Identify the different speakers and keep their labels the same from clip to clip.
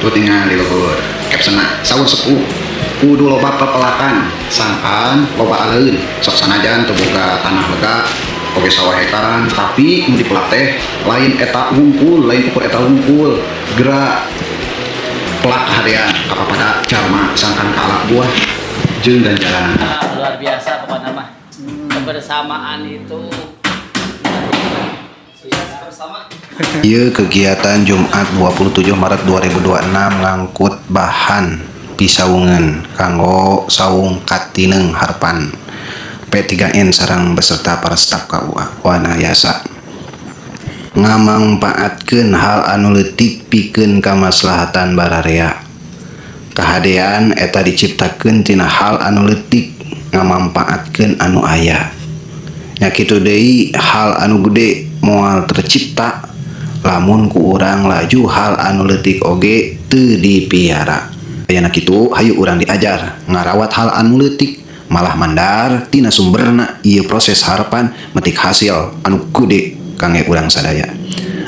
Speaker 1: Tuh tinggal di luhur. Captionna saur sepuh kudu loba pepelakan sangkan loba aleun sok sanajan teu boga tanah lega oge sawah hektaran tapi nu dipelak teh lain eta wungkul, lain ukur eta wungkul, gerak pelak kahadean kapapada jalma sangkan kaala buah jeung ganjaran.
Speaker 2: Nah, luar biasa pokoknya mah. Kebersamaan itu sukses bersama.
Speaker 1: Ieu kegiatan Jumat 27 Maret 2026 ngangkut bahan pisaungan kanggo saung katineng harpan P3N sareng beserta para staf KUA Wanayasa ngamangpaatkeun hal anu leutik pikeun kamaslahatan bararea. Kahadean eta diciptakeun tina hal anu leutik ngamangpaatkeun anu aya. Nya kitu deui hal anu gede moal tercipta lamun ku urang laju hal anu leutik oge teu dipiara. Ayeuna kitu hayu urang diajar ngarawat hal anu leutik malah mandar tina sumberna ieu proses harapan metik hasil anu gede kangge urang sadaya.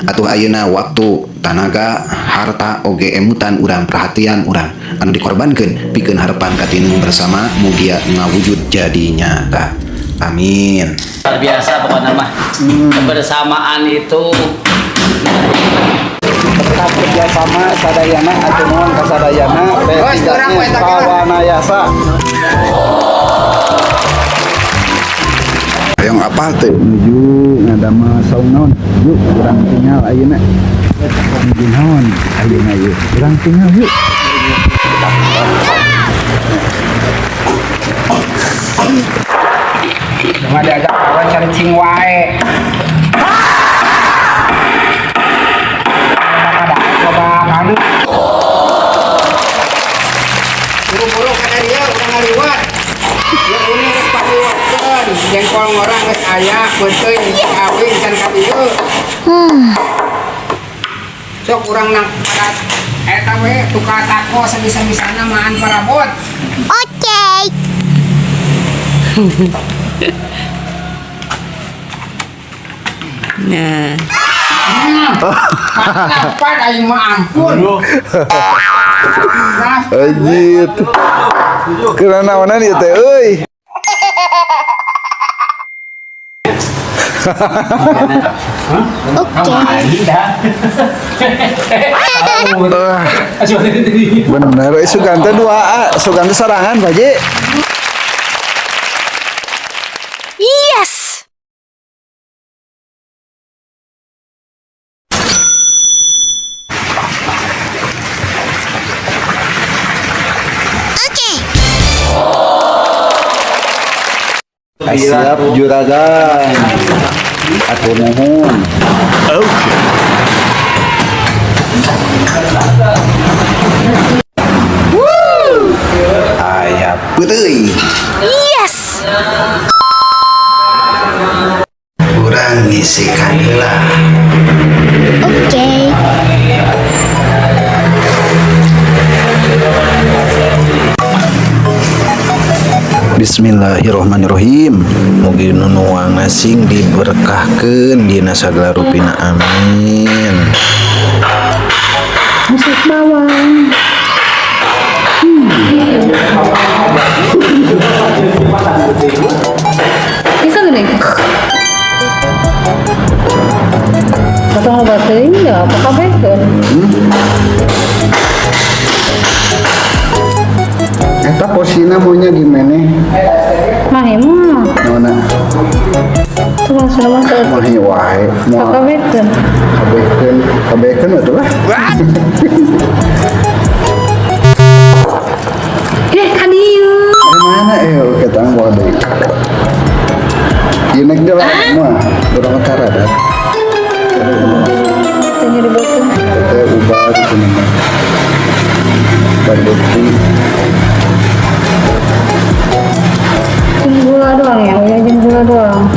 Speaker 1: Atuh ayeuna waktu, tanaga, harta oge emutan urang, perhatian urang anu dikorbankeun pikeun harapan katineng bersama mugia ngawujud jadi nyata. Amin.
Speaker 2: Luar biasa pokoknya mah. Kebersamaan itu
Speaker 3: Tetap kerjasama sadayana atur nuhun ka sadayana P3N Kawanayasa.
Speaker 1: Hayang apa teh?
Speaker 3: Nuju ngadamel saung naon? Yuk urang tinggal ayeuna. Nuju naon ayeuna yuk? Urang tinggal yuk.
Speaker 4: Cuma diajak kawan cari cing wae. Coba kanu.
Speaker 5: Buru-buru kada dia urang ngaliwat. Ya ini geus paliwatkeun, jengkol ngorang geus aya, peunteuy kawin can ka dieu. Sok urang nang padat eta we tukar tako sabisa-bisana maan parabot.
Speaker 6: Oke.
Speaker 7: Nah,
Speaker 5: Dapat aing mah ampun.
Speaker 3: Anjir. Keur naonan ieu teh euy.
Speaker 6: Oke.
Speaker 3: Bener, sugan teh 2 A, sugan teh sorangan Pak Haji.
Speaker 6: Yes. Oke.
Speaker 3: Siap juragan. Atur nuhun. Oke.
Speaker 1: Aya peuteui.
Speaker 6: Yes.
Speaker 1: Urang ngisikan heula.
Speaker 6: Oke.
Speaker 1: Bismillahirrahmanirrahim. Mugi nu nuang sing diberkahkeun dina sagala rupina, amin.
Speaker 7: Masak bawang. Bisa gini? Atau ngobat teuing ya, apa kabeh kan?
Speaker 3: Eta posisinya maunya gimana?
Speaker 7: Mahi mah.
Speaker 3: Mana?
Speaker 7: Tuh langsung masak.
Speaker 3: Mahi wae.
Speaker 7: Apa
Speaker 3: Moal
Speaker 7: kabeh kan?
Speaker 3: kabehkeun, kabehkeun atuh lah.
Speaker 7: Eh, ka dieu.
Speaker 3: Mana kita bawa deui. Ieu nek deui lah mah, urang utara dah.
Speaker 7: Teu nyeri beuteung.
Speaker 3: Teh ubah gitu nama. Barbecue.
Speaker 7: Jeung gula doang ya, udah jeung gula doang.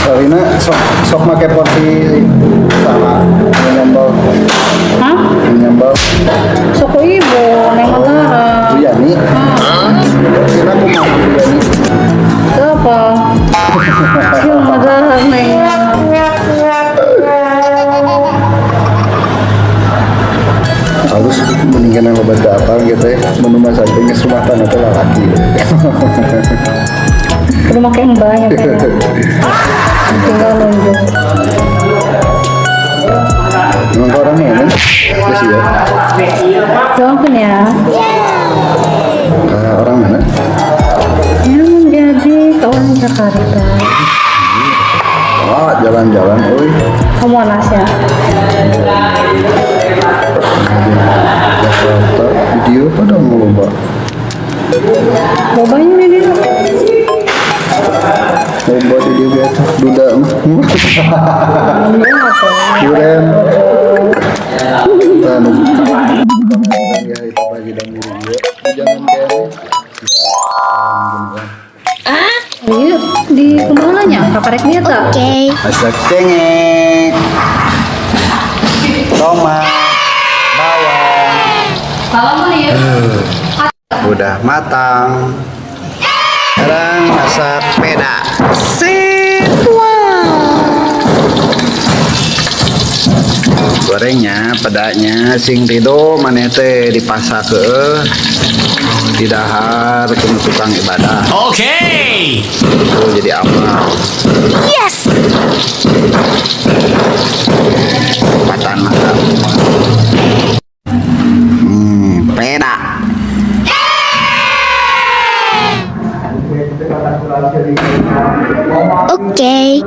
Speaker 3: Sarina sok sok make porsi sama nyambal.
Speaker 7: Hah?
Speaker 3: Nyambal.
Speaker 7: Sok ibu, neng Matara.
Speaker 3: Bu Yani. Porsina kumaha Bu Yani?
Speaker 7: Itu apa? Siung Matara neng. Kudu make mbahnya kayak. Tinggal nunjuk.
Speaker 3: Emang kau orangnya kan? Terus ya.
Speaker 7: Doakan ya.
Speaker 3: Orang mana?
Speaker 7: Ya menjadi ke orang Jakarta.
Speaker 3: Oh, jalan-jalan, oi.
Speaker 7: Ke Monas ya.
Speaker 3: Jakarta video pada mau lomba.
Speaker 7: Bobanya di dia.
Speaker 3: Lomba di dia biasa duda mah. Kuren. Tanu. Ya itu pagi dan diri dia. Jangan kene.
Speaker 7: Iya, di kemana nya? Kaparek dia tak?
Speaker 6: Oke.
Speaker 3: Masak cengek. Tomat, bawang.
Speaker 7: Kalau mau ya.
Speaker 1: Udah matang. Sekarang masak peda. Sip. Gorengnya pedanya sing rido maneh teh dipasak ke didahar ke tukang ibadah.
Speaker 2: Oke.
Speaker 1: Tuh jadi amal.
Speaker 6: Yes.
Speaker 1: Tempatan makan. Peda.
Speaker 6: Oke.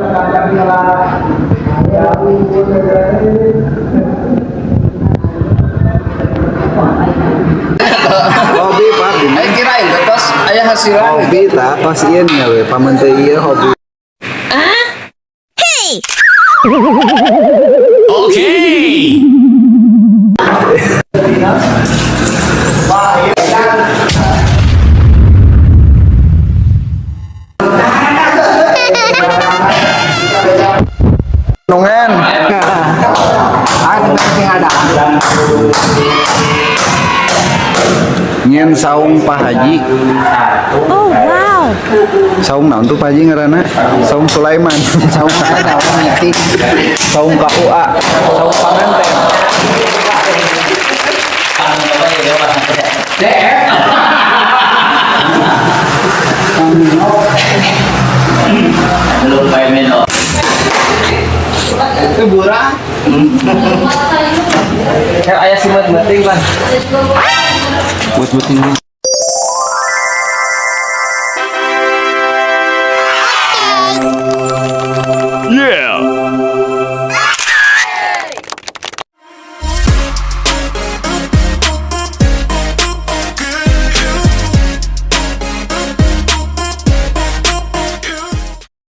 Speaker 3: Hobi Pak Bima.
Speaker 5: Ayo kirain tos aya hasilan.
Speaker 3: Hobi tak pas ieu nya we paman teh ieu hobi.
Speaker 6: Hey.
Speaker 2: Oke.
Speaker 3: Nungan.
Speaker 5: Ah, sing ada.
Speaker 3: Nyen saung Pak Haji.
Speaker 6: Oh wow.
Speaker 3: Saung naon tuh Pak Haji ngaranna? Saung Sulaiman.
Speaker 5: Saung ada saung ngitik.
Speaker 3: Saung KUA. Saung panganten.
Speaker 2: Belum main.
Speaker 5: Itu burah. Kayak aya simet penting lah.
Speaker 3: Buat buatin.